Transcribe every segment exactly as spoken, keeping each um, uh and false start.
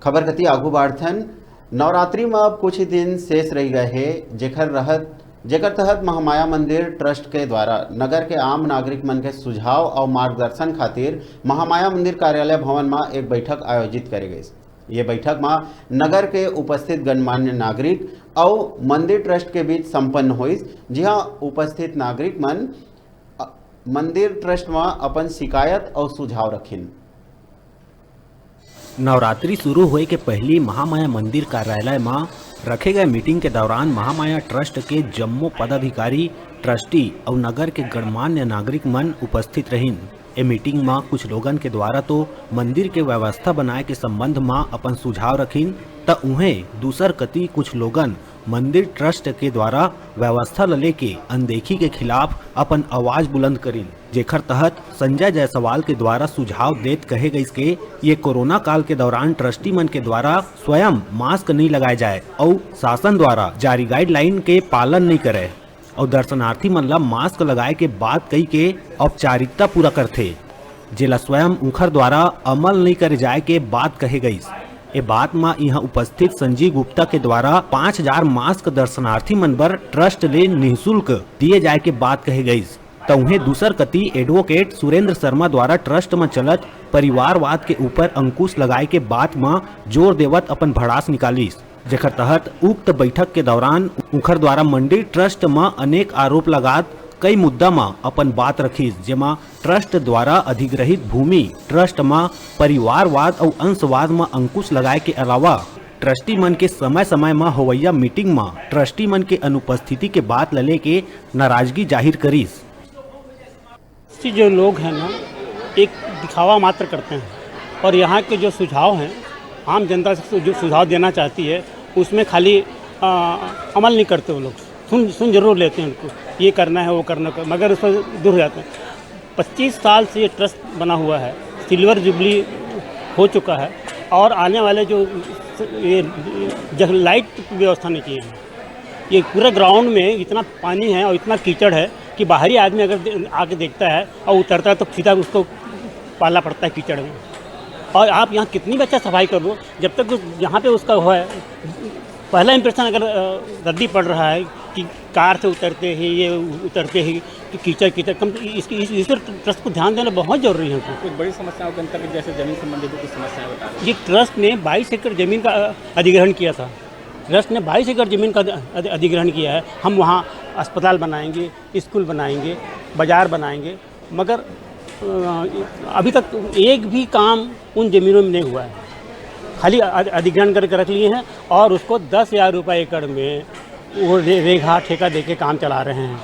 खबर कति आगू बाढ़थन। नवरात्रि म अब कुछ ही दिन शेष रहि गए हे, जेकर रहत, जेकर तहत महामाया मंदिर ट्रस्ट के द्वारा नगर के आम नागरिक मन के सुझाव अउ मार्गदर्शन खातिर महामाया मंदिर कार्यालय भवन म एक बैठक आयोजित करे गइस। ये बैठक म नगर के उपस्थित गणमान्य नागरिक अउ मंदिर ट्रस्ट के बीच संपन्न होइस, जिहां उपस्थित नागरिक मन, अ, मंदिर ट्रस्ट म अपन शिकायत अउ सुझाव रखिन। नवरात्रि शुरू होए के पहिली महामाया मंदिर कार्यालय म रखे गए मीटिंग के दौरान महामाया ट्रस्ट के जम्मो पदाधिकारी, ट्रस्टी अउ नगर के गणमान्य नागरिक मन उपस्थित रहिन। ए मीटिंग म कुछ लोगन के द्वारा तो मंदिर के व्यवस्था बनाए के संबंध म अपन सुझाव रखिन, त उहें दूसर कति कुछ लोगन मंदिर ट्रस्ट के द्वारा व्यवस्था ल लेके अनदेखी के खिलाफ अपन आवाज बुलंद करिन, जेखर तहत संजय जायसवाल के द्वारा सुझाव देत कहे गइस के ये कोरोना काल के दौरान ट्रस्टी मन के द्वारा स्वयं मास्क नहीं लगाए जाए अउ शासन द्वारा जारी गाइडलाइन के पालन नहीं करे अउ दर्शनार्थी मन ला मास्क लगाए के बात कही के औपचारिकता पूरा करथे, जेला स्वयं उंखर द्वारा अमल नहीं करे जाए के बात कहे गइस। ए बात म इहां उपस्थित संजीव गुप्ता के द्वारा पाँच हजार मास्क दर्शनार्थी मन बर ट्रस्ट ले निःशुल्क दिए जाए के बात कहे गइस। त उहें दूसर कति एडवोकेट सुरेंद्र शर्मा द्वारा ट्रस्ट म चलत परिवारवाद के ऊपर अंकुश लगाए के बात म जोर देवत अपन भड़ास निकालिस, जेखर तहत उक्त बैठक के दौरान उंखर द्वारा मंदिर ट्रस्ट म अनेक आरोप लगात कई मुद्दा म अपन बात रखिस, जेमा ट्रस्ट द्वारा अधिग्रहित भूमि ट्रस्ट म परिवारवाद अउ अंशवाद म अंकुश लगाए के अलावा ट्रस्टी मन के समय-समय म होवइया मीटिंग म ट्रस्टी मन के अनुपस्थिति के बात ल लेके नाराजगी जाहिर करिस। जो लोग हैं ना, एक दिखावा मात्र करते हैं और यहाँ के जो सुझाव हैं, आम जनता से जो सुझाव देना चाहती है, उसमें खाली आ, अमल नहीं करते वो लोग। सुन सुन जरूर लेते हैं उनको, ये करना है, वो करना कर, मगर उस पर दूर हो जाते हैं। पच्चीस साल से ये ट्रस्ट बना हुआ है, सिल्वर जुबली हो चुका है और आने वाले जो ये जब लाइट व्यवस्था नहीं की है, ये पूरे ग्राउंड में इतना पानी है और इतना कीचड़ है कि बाहरी आदमी अगर दे- आके देखता है और उतरता है तो सीधा उसको पाला पड़ता है कीचड़ में। और आप यहाँ कितनी भी अच्छा सफाई कर लो, जब तक उस- यहाँ पे उसका हुआ है, पहला इंप्रेशन अगर अ, रद्दी पड़ रहा है कि कार से उतरते ही, ये उतरते ही कि कीचड़ कीचड़, कम इसकी इस, इस ट्रस्ट को ध्यान देना बहुत जरूरी है। कुछ बड़ी समस्याओं के अंतर्गत जैसे जमीन संबंधी भी कुछ समस्याएं बता रहे हैं। ये ट्रस्ट ने बाईस एकड़ जमीन का अ, अधिग्रहण किया था। ट्रस्ट ने बाईस एकड़ जमीन का अधि- अधिग्रहण किया है। हम वहाँ अस्पताल बनाएंगे, स्कूल बनाएंगे, बाजार बनाएंगे, मगर अ, अभी तक एक भी काम उन जमीनों में नहीं हुआ है। खाली अ- अधिग्रहण करके रख लिए हैं और उसको दस हजार रुपये एकड़ में वो रे, रेघा ठेका देके काम चला रहे हैं।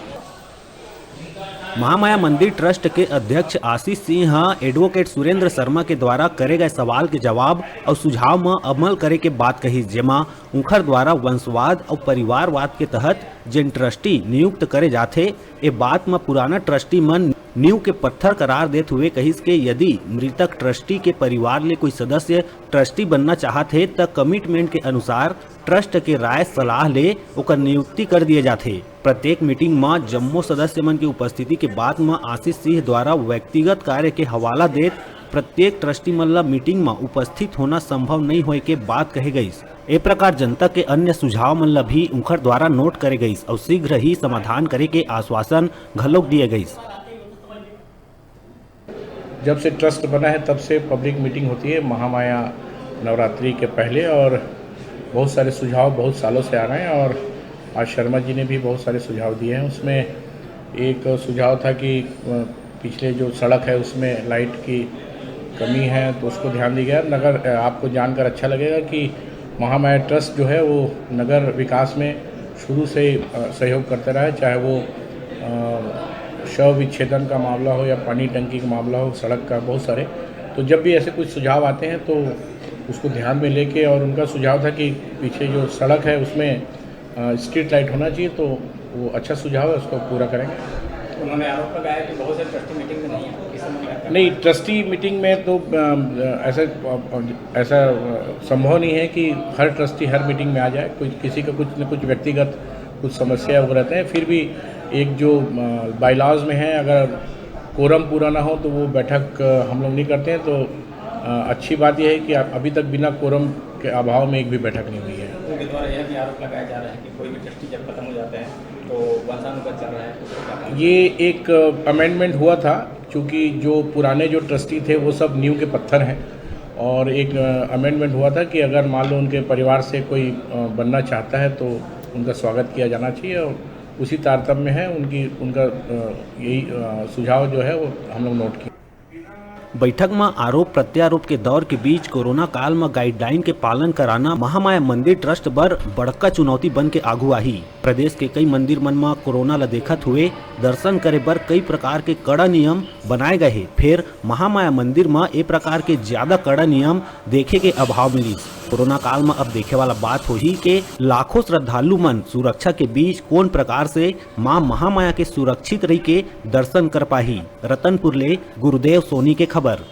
महामाया मंदिर ट्रस्ट के अध्यक्ष आशीष सिंह ह एडवोकेट सुरेंद्र शर्मा के द्वारा करे गए सवाल के जवाब अउ सुझाव म अमल करे के बात कहिस, जेमा उंखर द्वारा वंशवाद अउ परिवारवाद के तहत जेन ट्रस्टी नियुक्त करे जाथे, ए बात म पुराना ट्रस्टी मन नींव के पत्थर करार देत हुए कहिस के यदि मृतक ट्रस्टी के परिवार ले कोई सदस्य ट्रस्टी बनना चाहत हे, त कमिटमेंट के अनुसार ट्रस्ट के राय सलाह ले ओकर नियुक्ति कर दिए जाथे। प्रत्येक मीटिंग म जम्मो सदस्य मन के उपस्थिति के बाद म आशीष सिंह द्वारा व्यक्तिगत कार्य के हवाला देत प्रत्येक ट्रस्टी मन ल मीटिंग म उपस्थित होना संभव नइ होए के बात कहे गइस। ए प्रकार जनता के अन्य सुझाव मन ल भी उंखर द्वारा नोट करे गइस अउ शीघ्र ही समाधान करे के आश्वासन घलोक दिए गइस। जब से ट्रस्ट बना है तब से पब्लिक मीटिंग होती है महामाया नवरात्रि के पहले और बहुत सारे सुझाव बहुत सालों से आ रहे हैं और आज शर्मा जी ने भी बहुत सारे सुझाव दिए हैं। उसमें एक सुझाव था कि अ, पिछले जो सड़क है उसमें लाइट की कमी है तो उसको ध्यान दिया गया। नगर अ, आपको जानकर अच्छा लगेगा कि महामाया ट्रस्ट जो है वो नगर विकास में शुरू से ही अ, सहयोग करता रहा है, चाहे वो अ, शव विच्छेदन का मामला हो या पानी टंकी का मामला हो, सड़क का, बहुत सारे। तो जब भी ऐसे कुछ सुझाव आते हैं तो उसको ध्यान में लेके, और उनका सुझाव था कि पीछे जो सड़क है उसमें स्ट्रीट लाइट होना चाहिए, तो वो अच्छा सुझाव है, उसको पूरा करेंगे। उन्होंने आरोप लगाया कि बहुत सारे ट्रस्टी मीटिंग में नहीं है, इस संबंध में आपका नहीं, ट्रस्टी मीटिंग में तो अ, ऐसा अ, ऐसा अ, संभव नहीं है कि हर ट्रस्टी हर मीटिंग में आ जाए। कोई किसी का कुछ न कुछ व्यक्तिगत कुछ समस्या वो रहते हैं, फिर भी एक जो बाईलॉज में है, अगर कोरम पूरा ना हो तो वो बैठक अ, हम लोग नहीं करते हैं। तो अ, अच्छी बात यह है कि अभी तक बिना कोरम के अभाव में एक भी बैठक नहीं हुई है। उनके द्वारा यह भी आरोप लगाया जा रहा है कि कोई भी ट्रस्टी जब खत्म हो जाते हैं तो वंशानुगत चल रहा है, तो उसको क्या कहा? ये एक अमेंडमेंट हुआ था, क्योंकि जो पुराने जो ट्रस्टी थे वो सब नींव के पत्थर हैं, और एक अमेंडमेंट हुआ था कि अगर मान लो उनके परिवार से कोई अ, बनना चाहता है तो उनका स्वागत किया जाना चाहिए, और उसी तारतम्य है उनकी उनका अ, यही अ, सुझाव जो है वो हम लोग नोट किए। बैठक म आरोप प्रत्यारोप के दौर के बीच कोरोना काल म गाइडलाइन के पालन कराना महामाया मंदिर ट्रस्ट बर बड़का चुनौती बन के आगू आही। प्रदेश के कई मंदिर मन म कोरोना ल देखत हुए दर्शन करे बर कई प्रकार के कड़ा नियम बनाए गए हे, फेर महामाया मंदिर म ए प्रकार के ज्यादा कड़ा नियम देखे के अभाव मिलिस। कोरोना काल म अब देखे वाला बात होही के लाखों श्रद्धालु मन सुरक्षा के बीच कोन प्रकार से मां महामाया के सुरक्षित रहि के दर्शन कर पाही। रतनपुर ले गुरुदेव सोनी के खबर।